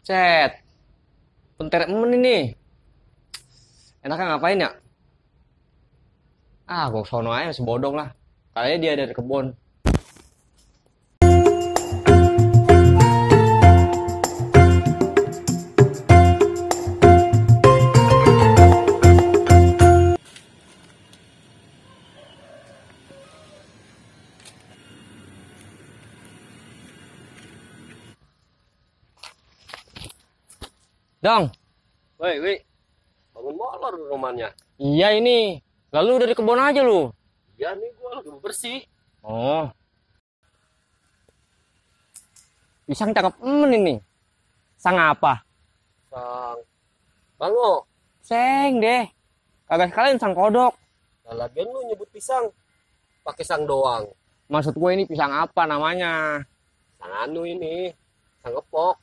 Cet, bentar emen ini. Enaknya ngapain ya? Ah, gua sono aja masih bodong lah. Kayaknya dia ada di kebun. Dong, Woi, bangun molor rumahnya. iya ini. Lalu udah di kebun aja lu. Iya nih gua lagi bersih. Oh, pisang cakep emen ini. Sang apa? Sang Bango. Seng deh. Kagak sekalian sang kodok. Nah, lagian lu nyebut pisang pakai sang doang. Maksud gue ini pisang apa namanya? Sang anu ini, sang epok.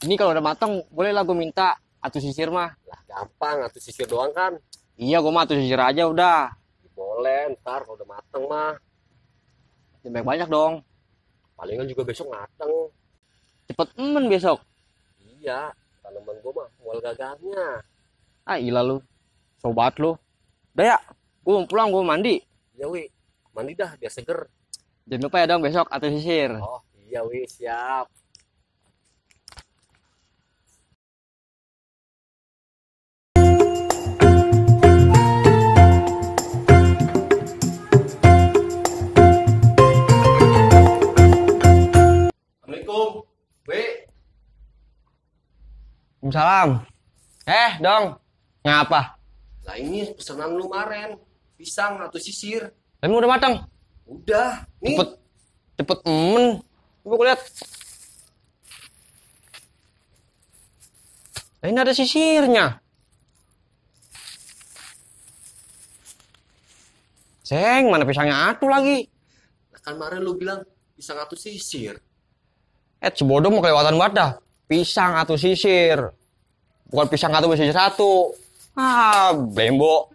Ini kalau udah matang, boleh lah gue minta. Atu sisir mah. Lah gampang, atuh sisir doang kan. Iya, gue mah atu sisir aja udah. Boleh, ntar kalau udah mateng mah. Jangan banyak dong. Palingan juga besok mateng. Cepet emen besok. Iya, tanaman gua mah mual gagarnya. Ah, ilah lu. Sobat lu. Udah ya, gue mau pulang, gue mandi. Iya wi, mandi dah biar seger. Jangan lupa ya dong besok atu sisir. Oh iya wi, siap. Assalamualaikum. Wi, Waalaikumsalam. Dong. Ngapa? lah ini pesanan lu kemarin. Pisang atau sisir. Emang udah matang? Udah, nih. Cepet emen. Gue lihat. Nah, ini ada sisirnya. Seng, mana pisangnya atu lagi? Nah, kan kemarin lu bilang pisang atau sisir. Si bodoh mau kelewatan banget dah. Pisang atau sisir. Bukan pisang atau sisir satu. Ah, bembo.